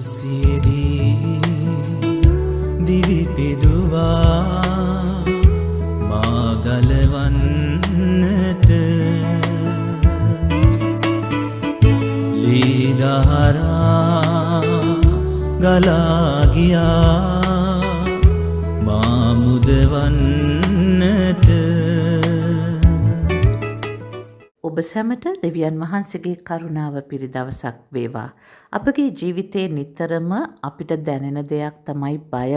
කුසියේදී දිවි පිදුවා මා ගලවන්නට, ලේ දහරා ගලා ගියා මා මුදවන්නට. ඔබ සැමට දෙවියන් වහන්සේගේ කරුණාව පිරි දවසක් වේවා. අපගේ ජීවිතේ නිතරම අපිට දැනෙන දෙයක් තමයි බය.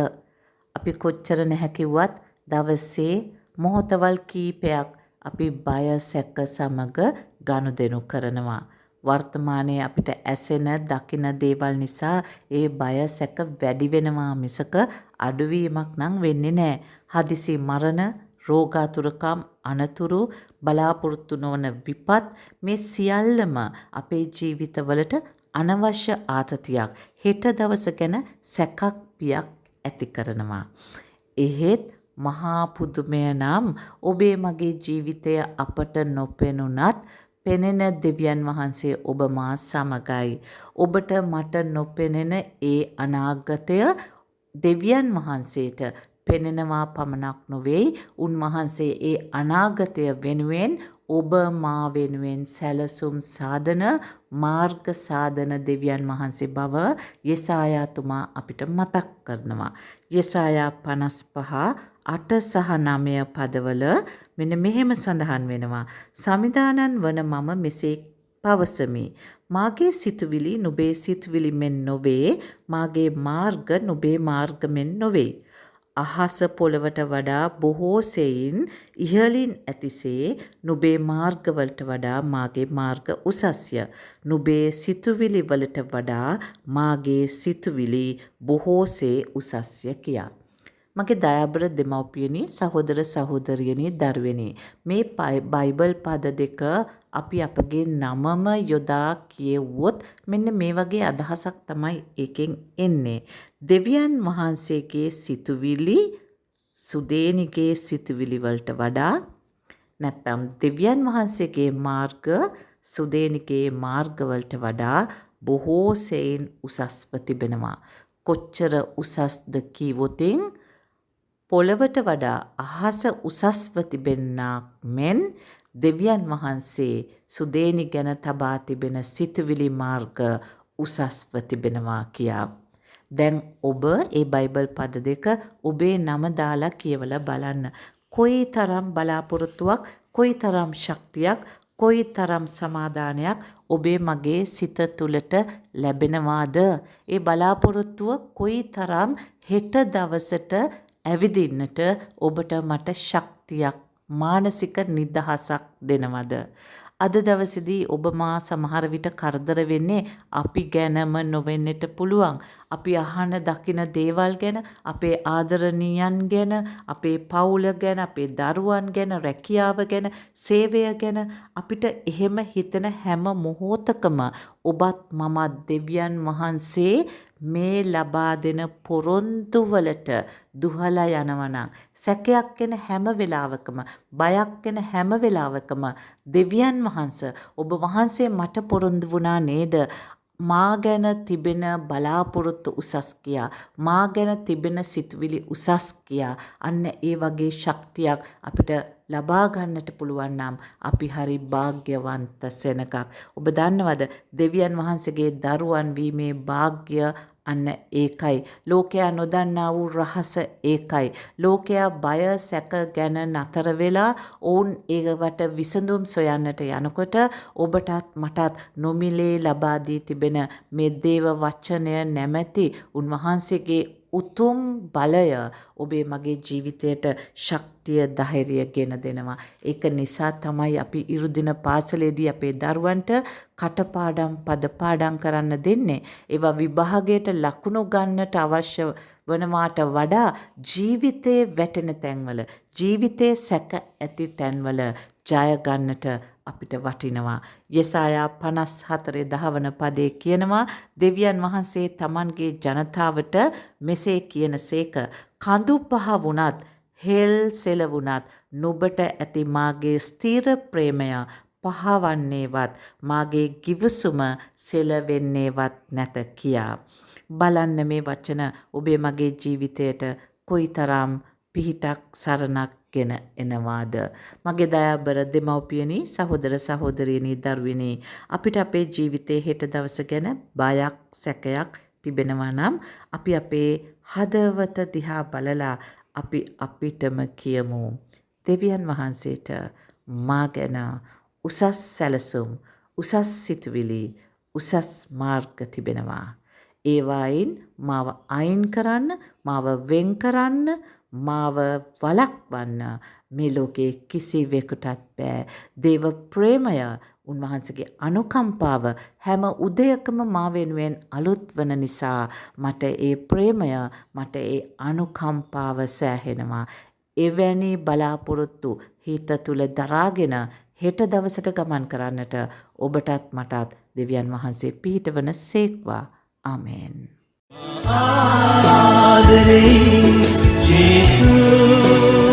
අපි කොච්චර නැහැ කිව්වත් දවසේ මොහොතවල් කීපයක් අපි බය සැක සමග ගනුදෙනු කරනවා. වර්තමානයේ අපිට ඇසෙන දකින දේවල් නිසා ඒ බය සැක වැඩි වෙනවා මිසක අඩුවීමක් නම් වෙන්නේ නෑ. හදිසි මරණ, රෝගාතුරකම්, අනතුරු, බලාපොරොත්තු නොවන විපත් මේ සියල්ලම අපේ ජීවිතවලට අනවශ්‍ය ආතතියක්, හෙට දවස ගැන සැකක් බියක් ඇති කරනවා. එහෙත් මහා පුදුමය නම් ඔබේ මගේ ජීවිතය අපට නොපෙනුනත් පෙනෙන දෙවියන් වහන්සේ ඔබ මා සමගයි. ඔබට මට නොපෙනෙන ඒ අනාගතය දෙවියන් වහන්සේට පෙනෙනවා පමණක් නොවේයි, උන්වහන්සේ ඒ අනාගතය වෙනුවෙන් ඔබ මා වෙනුවෙන් සැලසුම් සාදන, මාර්ග සාදන දෙවියන් වහන්සේ බව යෙසායාතුමා අපිට මතක් කරනවා. යෙසායා 55 8 සහ 9 පදවල මෙන්න මෙහෙම සඳහන් වෙනවා. සමිඳානන් වන මම මෙසේ පවසමි. මාගේ සිතුවිලි නුඹේ සිතුවිලි මෙන් නොවේ, මාගේ මාර්ග නුඹේ මාර්ග මෙන් නොවේ. අහස පොළවට වඩා බොහෝ සෙයින් ඉහළින් ඇතිසේ නුඹේ මාර්ගවලට වඩා මාගේ මාර්ග උසස්ය. නුඹේ සිතුවිලි වලට වඩා මාගේ සිතුවිලි බොහෝ සේ උසස්ය කියා. මගේ දයාබර දෙමව්පියනි, සහෝදර සහෝදරියනි, දරුවනි, මේ බයිබල් පද දෙක අපි අපගේ නමම යොදා කියෙව්වොත් මෙන්න මේ වගේ අදහසක් තමයි ඒකෙන් එන්නේ. දෙවියන් වහන්සේගේ සිතුවිලි සුදේනිගේ සිතුවිලි වලට වඩා, නැත්නම් දෙවියන් වහන්සේගේ මාර්ග සුදේනිගේ මාර්ග වලට වඩා බොහෝ සෙයින් උසස්ව තිබෙනවා. කොච්චර උසස්ද කීවොතින් පොළවට වඩා අහස උසස්ව තිබෙන්නාක් මෙන් දෙවියන් වහන්සේ සුදේනි ගැන තබා තිබෙන සිතුවිලි මාර්ග උසස්ව තිබෙනවා කියා. දැන් ඔබ ඒ බයිබල් පද දෙක ඔබේ නම දාලා කියවලා බලන්න. කොයිතරම් බලාපොරොත්තුවක්, කොයිතරම් ශක්තියක්, කොයිතරම් සමාදානයක් ඔබේ මගේ සිත තුළට ලැබෙනවාද? ඒ බලාපොරොත්තුව කොයිතරම් හෙට දවසට ඇවිදින්නට ඔබට මට ශක්තියක්, මානසික නිදහසක් දෙනවද? අද දවසේදී ඔබ මා සමහර විට කරදර වෙන්නේ අපි ගැනම නොවෙන්නට පුළුවන්. අපි අහන දකින දේවල් ගැන, අපේ ආදරණීයන් ගැන, අපේ පවුල ගැන, අපේ දරුවන් ගැන, රැකියාව ගැන, සේවය ගැන අපිට එහෙම හිතෙන හැම මොහොතකම ඔබත් මමත් දෙවියන් වහන්සේ මේ ලබා දෙන පොරොන්දු වලට දුහලා යනවා නම්, සැකයක් එන හැම වෙලාවකම, බයක් එන හැම වෙලාවකම දෙවියන් වහන්සේ ඔබ වහන්සේ මට පොරොන්දු වුණා නේද? මා ගැන තිබෙන බලාපොරොත්තු උසස් කියා, මා ගැන තිබෙන සිතුවිලි උසස් කියා, අන්න ඒ වගේ ශක්තියක් අපිට ලබා ගන්නට පුළුවන් නම් අපි හරි භාග්‍යවන්ත සෙනගක්. ඔබ දන්නවද දෙවියන් වහන්සේගේ දරුවන් වීමේ භාග්‍ය අන්න ඒකයි. ලෝකයා නොදන්නා වූ රහස ඒකයි. ලෝකයා බය සැක ගැන නතර වෙලා ඔවුන් ඒවට විසඳුම් සොයන්නට යනකොට ඔබටත් මටත් නොමිලේ ලබා දී තිබෙන මේ දේව වචනය නැමැති උන්වහන්සේගේ උතුම් බලය ඔබේ මගේ ජීවිතයට ශක්තිය ධෛර්යය ගෙන දෙනවා. ඒක නිසා තමයි අපි ඉරුදින පාසලේදී අපේ දරුවන්ට කටපාඩම් පදපාඩම් කරන්න දෙන්නේ. ඒවා විභාගයට ලකුණු ගන්නට අවශ්‍ය වනවාට වඩා ජීවිතේ වැටෙන තැන්වල, ජීවිතේ සැක ඇති තැන්වල ජය ගන්නට අපිට වටිනවා. යෙසායා 54 දහවන පදේ කියනවා දෙවියන් වහන්සේ තමන්ගේ ජනතාවට මෙසේ කියනසේක, කඳු පහ වුණත් හෙල් සෙල වුණත් නුඹට ඇති මාගේ ස්ථිර ප්‍රේමය පහවන්නේවත් මාගේ ගිවිසුම සෙලවෙන්නේවත් නැත කියා. බලන්න මේ වචන ඔබේ මගේ ජීවිතයට කොයිතරම් පිහිටක් සරණක් ගෙන එනවාද. මගේ දයාබර දෙමව්පියනි, සහෝදර සහෝදරියනි, දරුවනි, අපිට අපේ ජීවිතයේ හෙට දවස ගැන බයක් සැකයක් තිබෙනවා නම් අපි අපේ හදවත දිහා බලලා අපි අපිටම කියමු, දෙවියන් වහන්සේට මා ගැන උසස් සැලසුම්, උසස් සිතුවිලි, උසස් මාර්ග තිබෙනවා. ඒවායින් මාව අයින් කරන්න, මාව වෙන් කරන්න, මාව වළක්වන්න මේ ලෝකේ කිසිවෙකුටත් බෑ. දේව ප්‍රේමය, උන්වහන්සේගේ අනුකම්පාව හැම උදයකම මා වෙනුවෙන් අලුත් වන නිසා මට ඒ ප්‍රේමය, මට ඒ අනුකම්පාව සෑහෙනවා. එවැනි බලාපොරොත්තු හිත තුළ දරාගෙන හෙට දවසට ගමන් කරන්නට ඔබටත් මටත් දෙවියන් වහන්සේ පිහිටවන සේක්වා. ආමේන්. ආදරේ ජේසු.